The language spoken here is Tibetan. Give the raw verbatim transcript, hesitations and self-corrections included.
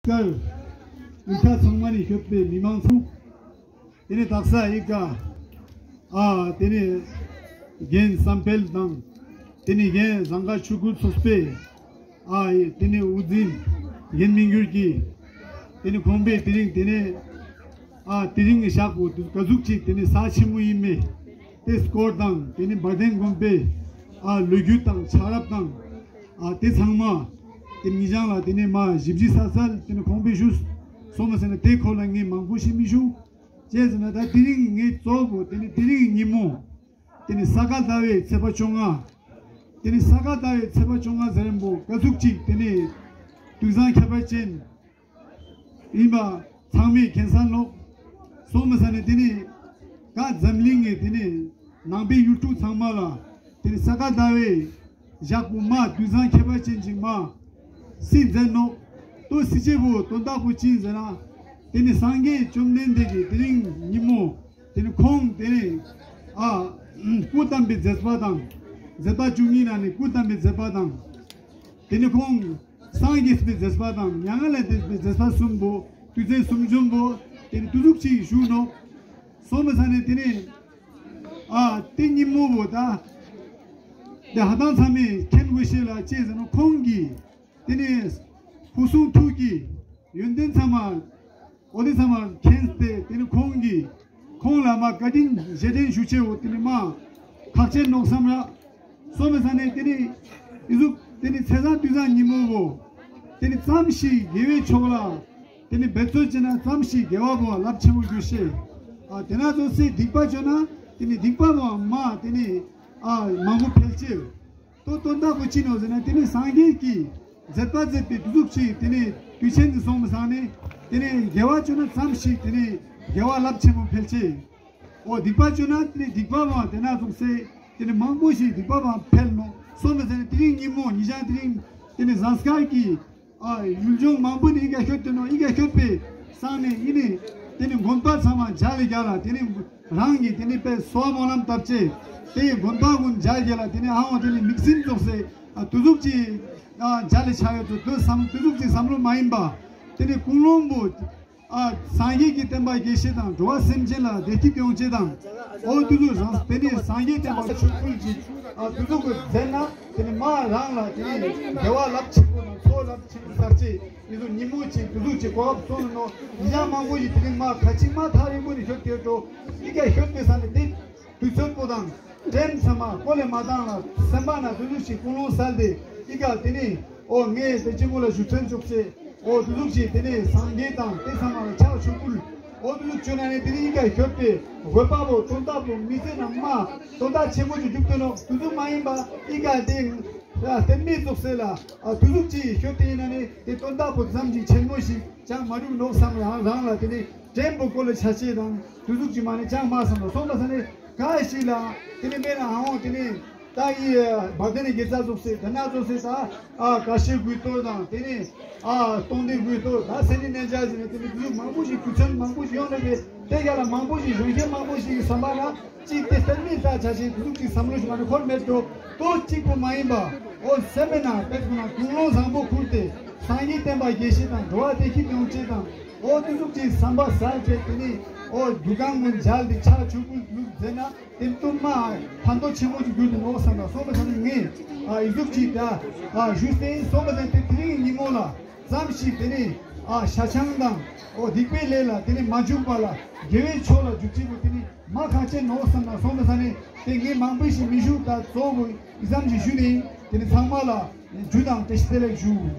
ཀར་ཡུལ་ཁག་ཚང་མ་ནས་ཡོད་པའི་མི་མང་ཚོ། དེ་ནས་དག་ས་ཨི་ཀ་ཨ་དེ་ནས་རྒན་བསམ་འཕེལ་དང་། དེ་ནས་རྒན་ཟངས་དཀར་ཆོས་སྐུ་ཚོགས་པའི་ཨ་དེ་ནས་དབུ་འཛིན་རྒན་མི་འགྱུར་གྱིས། དེ་ནས་ཁོང་པས་དེ་རིང་དེ་ནས་ཨ་དེ་རིང་གི་ཞག་པོ་དེ་ག་ཟུག་ཅིག་དེ་ནས་གཟི་བརྗིད་ཆེན་མོ་ཡིན་མེད་དེ་སྐོར་དང་། དེ་ནས་བ་དན་དགོན་པའི་ཨ་ལོ་རྒྱུས་དང་ཆགས་རབས་དང་། ཨ་དེ་ཚང་མ་དེ་ནས་ཉེ་ཞང་ལ་དེ་ནས་མ་ཞིབ་ཞིབ་གསལ་གསལ་དེ་ནས་ཁོང་པས་ཞུས་སོང་མ་ཟེར་ན། དེ་ཁོ་ལ་ངས་མང་པོ་ཞིག་མི་ཞུ། ཅི་ཟེར་ན་ད་དེ་རིང་ངས་གཙོ་བོ་དེ་ནས་དེ་རིང་ཉིན་མོ་དེ་ནས་ས་ག་ཟླ་བའི་ཚེས་པ་བཅོ་ལྔ། དེ་ནས་ས་ག་ཟླ་བའི་ཚེས་པ་བཅོ་ལྔ་ཟེར་མཁན་པོ་ག་ཟུག་ཅིག་དེ་ནས་དུས་བཟང་ཁྱད་པར་ཅན་ཡིན་པ་ཚང་མས་མཁྱེན་གསལ་ལོ། སོང་མ་ཟེར་ན་དེ་ནས་ག་འཛམ་གླིང་ངས་དེ་ནས་ནང་པའི་ཡུལ་གྲུ་ཚང་མ་ལ་དེ་ནས་ས་ག་ཟླ་བའི་ཞག་པོ་མ་དུས་བཟང་ཁྱད་པར་ཅན་ཅིག་མ་སྲིད་མཛད་ནོ། ཏོ་སྲིད་ཅེས་པོ་དོན་དག་པོ་ཅི་ཡིན་ཟེར་ན། དེ་ནས་སངས་རྒྱས་བཅོམ་ལྡན་འདས་ཀྱིས་དེ་རིང་ཉིན་མོ་དེ་ནས་ཁོང་དེ་ནས་ཨ་སྐུ་བལྟམས་པའི་མཛད་པ་དང་། མཛད་པ་བཅུ་གཉིས་ནང་ནས་སྐུ་བལྟམས་པའི་མཛད་པ་དང་། དེ་ནས་ཁོང་སངས་རྒྱས་པའི་མཛད་པ་དང་། མྱ་ངན་ལས་འདས་པའི་མཛད་པ་གསུམ་པོ་དུས་ཚན་གསུམ་འབྱུང་པོ་དེ་ནས་དུས་ཚོད་ཅིག་བཞུགས་ནོ། སོང་མ་ཟེར་ན་དེ་ནས་ཨ་དེ་ཉིན་མོ་བོ་ད་དེ་ཧ་ཏང་ཚང་མས་མཁྱེན་དགོས་ཤེས་ལ་ཅི་ཟེར་ན། ཁོང་གིས་དེ་ནས་ཕུན་སུམ་ཚོགས་ཀྱི་ཡོན་ཏན་ཚང་མ་འོ་དེ་ཚང་མ་མཁྱེན་ཏེ། དེ་ནས་ཁོང་གིས་ཁོང་ལ་མ་བཀའ་དྲིན་རྗེས་དྲན་ཞུ་ཆེད་འོ་དེ་ནས་མ་ཁག་ཆེན་ནོག་བསམ་ར། སོང་མ་ཟེར་ན་དེ་ནས་ཨི་ཟུག་དེ་ནས་ཚེས་བཟང་དུས་བཟང་ཉིན་མོ་བོ་དེ་ནས་ཙམ་ཞིག་དགེ་བའི་ཕྱོགས་ལ་དེ་ནས་འབད་རྩོལ་བྱས་ན་ཙམ་ཞིག་དགེ་བ་བོ་རླབས་ཆེན་པོ་འགྱུར་ཤེས། ཨ་དེ་ན་ཚོ་སེ་སྡིག་པ་བྱོས་ན་དེ་ནས་སྡིག་པ་བོ་མ་དེ་ནས་ཨ་མང་པོ་འཕེལ་ཆེ། ཏོ་དོན་དག་པོ་ཅི་ནོ་ཟེར་ན། དེ་ནས་སངས་རྒྱས་ཀྱིས་མཛད་པ་མཛད་པའི་དུས་ཚོད་ཅིག་དེ་ནས་དུས་ཆེན་དུ་སོང་མ་ཟེར་ན། དེ་ནས་དགེ་བ་བྱོས་ན་ཙམ་ཞིག་དེ་ནས་དགེ་བ་རླབས་ཆེན་པོ་འཕེལ་ཆེ། འོ་སྡིག་པ་བྱོས་ན་དེ་ནས་སྡིག་པ་བ་དེ་ན་ཚོགས་སེ་དེ་ནས་མང་པོ་ཞིག་སྡིག་པ་བ་འཕེལ་ནོ། སོང་མ་ཟེར་ན་དེ་རིང་ཉིན་མོ་ཉི་ཤང་དེ་རིང་དེ་ནས་ཟངས་དཀར་གྱི་ཨ་ཡུལ་ལྗོངས་མང་པོ་ནས་ཨི་ཀ་ཤོད་དེ་ནོ། ཨི་ཀ་ཤོད་པའི་སང་ནས་ཨི་ནས་དེ་ནས་དགོན་པ་ཚང་མ་མཇལ་ལ་རྒྱ་ལ་དེ་ནས་རང་གི་དེ་ནས་པའི་གསོལ་བ་སྨོན་ལམ་བཏབ་ཅེས་དེ་ཡི་དགོན་པ་ཀུན་མཇལ་རྒྱ་ལ་དེ་ནས་ཨ་འོ་དེ་ནས་དམིགས་བསལ་ཚོགས་སེ་ཨ་དུས་ཚོད་ཅིག་ཨ་མཇལ་ལ་ཆ་ཡོད་དུ་དུས་བསམ་དུས་ཚོད་ཅིག་བསམ་བློ་མ་ཡིན་པ་དེ་ནས་ཀུན་སློང་པོ། ཨ་སངས་རྒྱས་ཀྱི་བསྟན་པ་རྒྱས་ཤེས་དང་། འགྲོ་བ་སེམས་ཅན་ལ་བདེ་སྐྱིད་ཡོང་ཆེད་དང་། འོ་དུས་ཚོད་རང་དེ་ནས་སངས་རྒྱས་བསྟན་པ་ཆོས་སྐུལ་གྱི་ཨ་དུས་ཚོད་ཀྱི་མཛད་ན་དེ་ནས་མ་རང་ལ་དེ་ནས་བདེ་བ་རླབས་ཆེན་པོ་དང་ཚོགས་རླབས་ཆེན་པོ་ཚར་ཅེས་དེ་ཚོ་ཉིན་མོ་ཅིག་དུས་ཚོད་ཅིག་གོ་སྐབས་སོང་ནོ། ཡང་མང་པོ་ཞིག་དེ་རིང་མ་ཁ་ཅིག་མ་ཐག་རིང་པོ་ནས་ཤོད་དེ་འགྲོ་ཨི་ཀ་ཤོད་པའི་ས་ནས་དེ། དུས་ཚོད་པོ་དང་། དྲན་ཚང་མ་ཀོ་ལེ་མ་བཏང་ལ་སེམས་པ་ན་དུ་ལུག་ཞིག་ཀུན་སློང་སལ་ཏེ་ཨི་ཀ་དེ་ནི་ཨོ་ངས་དེ་ཅི་མོ་ལ་ཞུ་ཚན་བཅུག་ཚེ་ཨོ་དུ་ལུག་ཞིག་དེ་ནས་སངས་རྒྱས་དང་དེ་ཚང་མ་ལ་ཕྱག་ཆུ་ཕུལ། ཨོ་དུ་ལུག་ཆུ་ན་ནས་དེ་ནི་ཨི་ཀ་ཤོད་པའི་དགོས་པ་པོ་དོན་དག་པོ་མི་ཚེ་ན་མ་དོན་དག་ཆེན་པོ་ཞིག་བསྒྲུབ་ཏེ་ནོ། དུ་ལུག་མ་ཡིན་པ་ཨི་ཀ་དེ་ཡ་དེ་མི་བཙོག་སེ་ལ་ཨ་དུ་ལུག་ཅི་ཤོད་དེ་ཡིན་ན་ནི་དེ་དོན་དག་པོ་ཙམ་ཞིག་ཆེན་མོ་ཞིག་ཅང་མ་སྒྲུབ་ནོག་བསམ་རང་རང་ལ་དེ་ནི་དྲན་པོ་ཀོ་ལ་ཆ་ཆེ་དང་དུ་ལུག་ཅི་མ་ནི་ཅང་མ་བསམ་ལ་སོང་པ་ས་ནི་ག་ཞིག་ལ་དེ་ནི་མེད་ན་ཧ་འོང་དེ་ནི་ད་ཡི་བ་དེ་ནི་དགེ་རྩ་བཙོག་སེ་དེ་ན་བཙོག་སེ་ད་ཨ་ཀ་ཤི་དགོས་གཏོར་དང་དེ་ནི་ཨ་སྟོང་སྡེ་དགོས་གཏོར་ད་སེ་ནི་ནས་འཇགས་ཟིན་ནི་དེ་ནི་དུ་ལུག་མང་པོ་ཞིག་དུས་ཚོད་མང་པོ་ཞིག་ཡོང་ནི་རེད། དེ་ག་ལ་མང་པོ་ཞིག་གཞོན་སྐྱེས་མང་པོ་ཞིག་གི་བསམ་པ་ན། གཅིག་དེ་ལྟར་མིན་ས་ཆ་ཞིག་དུ་ཅིག་བསམ་བློ་ཞིག་མ་ནི་འཁོར་མེད་འགྲོ། ལྟོ་གཅིག་པོ་མ་ཡིན་པ། ཨོ་སེམས་མེད་ན་དཔེ་ཁོ་ན་ཀུན་སློང་བཟང་པོ་ཁུར་ཏེ་སངས་རྒྱས་བསྟན་པ་རྒྱས་ཤེས་དང་འགྲོ་བ་བདེ་སྐྱིད་ཡོང་ཆེད་དང་། ཨོ་དུ་ཅིག་བསམ་པ་ཟ་བྱེད་དེ་ནི་ཨོ་རྒྱུ་གང་ངོ་མཇལ་ཏེ་ཕྱག་ཆུ་བུར་ལུག་མཛད་ན་དེ་ཏུ་མ་ཕན་ཐོགས་ཆེན་མོ་ཞིག་འགྱུར་ཏེ་ནོག་བསམ་ལ་སོང་པ་ས་ནི་ངས་ཨ་ཡི་ཟུག་ཅིག་ད་ཨ་ཞུས་ཏེ་སོང་པ་ས་ནི་དེ་དེ་རིང་ཉིན་མོ་ལ། ཙམ་ཞིག་དེ་ནི་ཨ་ཤ་ཆང་དང་ཨོ་སྡིག་པའི་ལས་ལ་དེ་ནི་མ་འཇུག་པ་ལ་དགེ་བའི་ཕྱོགས་ལ་འཇུག་ཅིག་པོ་དེ་ནི་མ་ཁག་ཆེ་ནོག་བསམ་ན་སོང་པ་ས་ནི་དེ་ངས་མང་པོ་ཞིག་མི་ཞུ་ད་གཙོ་བོ་ཨི་ཙམ་ཞིག་ཞུ་ནི་དེ་ནི་ཚང་མ་ལ་རྒྱུ་དང་བཀྲ་ཤིས་བདེ་ལེགས་ཞུ།